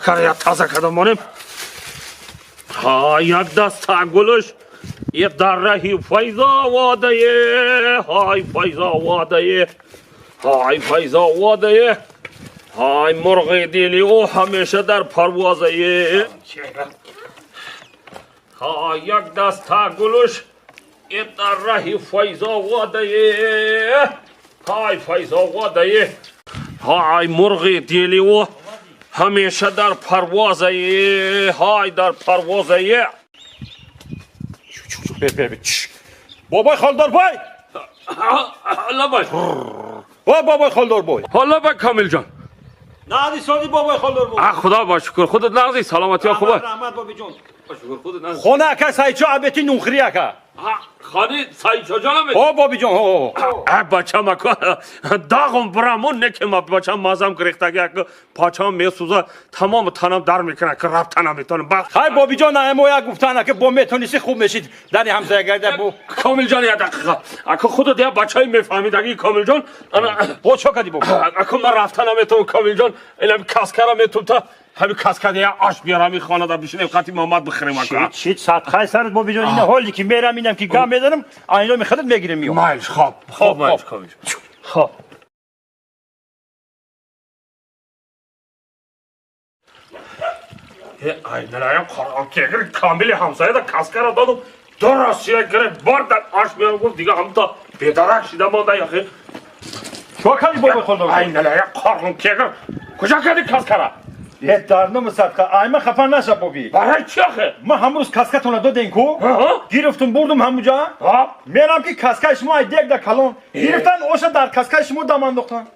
Шакар я таза кардам монем. Ҳа, як даста гулш е дар раҳи Файзоводае, ҳай, Файзоводае, ҳай, Файзоводае, ҳай, мурғи дили ӯ ҳамеша дар парвозае. Ҳа, як даста гулш е дар раҳи Файзоводае, ҳай, Файзоводае, ҳай, мурғи дили ӯ ҳамеша дар парвозае, ҳай, дар парвозае. Бобой Холдорбой! Лабай. О, бобой Холдорбой! Лабай, Камилҷон. Нағзи, сози, бобой Холдорбой? А, худо ба шукр, худат нағзи, саломатиё хуба? Раҳмат, бобиҷон. Шукр, худат нағзи. Хона ака Сайчо абети нунхӯри, ака. Хони Сайчоҷонам? О, бобиҷон, о. А, бачам, ака, дағум бирамон неке, ма бачам, мазам гирехтаги, ака, пачам месӯза, тамоми танам дар мекунад, ки рафта наметонам. Хай, бобиҷон, амо як гуфтан, ака, бо метониси, хуб мешид дари ҳамсоягарда бо. Комилҷон, як дақиқа, ака, худат як бачаи мефаҳмидаги, Комилҷон, ана. Бо чо кади, бобо? Ака, ман рафта наметавонам, Комилҷон, инами каскара метум та ҳами каскада як аш биёрам, ин хонада бишинем, қати Муҳаммад бихӯрем, ака. Чит, садқаи сарат, бобиҷон, ина ҳоле ки мерам, инам ки гам мезанам, айно мехӯрад, мегирем, миём. Майлиш, хоб, хоб, майлиш, Комилҷон, хоб. Айналаям кегир, Камили ҳамсояда каскара додум, ду Россия гирифт, бар дар аш меёрам гуфт, дига ҳамта бедарак шида монда, яхи. Чо кади, бобои Холдорбой? Айналая қорғун кегир, куҷо кади каскара? Е, дарноми садқа, айма хафа наша, боби. Барои чи охе? Ма ҳамрӯз каскатона додем ку, гирифтум, бурдум ҳамуҷа, мерам ки каскаи шумо ай дегда калон гирифтан, оша дар каскаи шумо дам андохтан.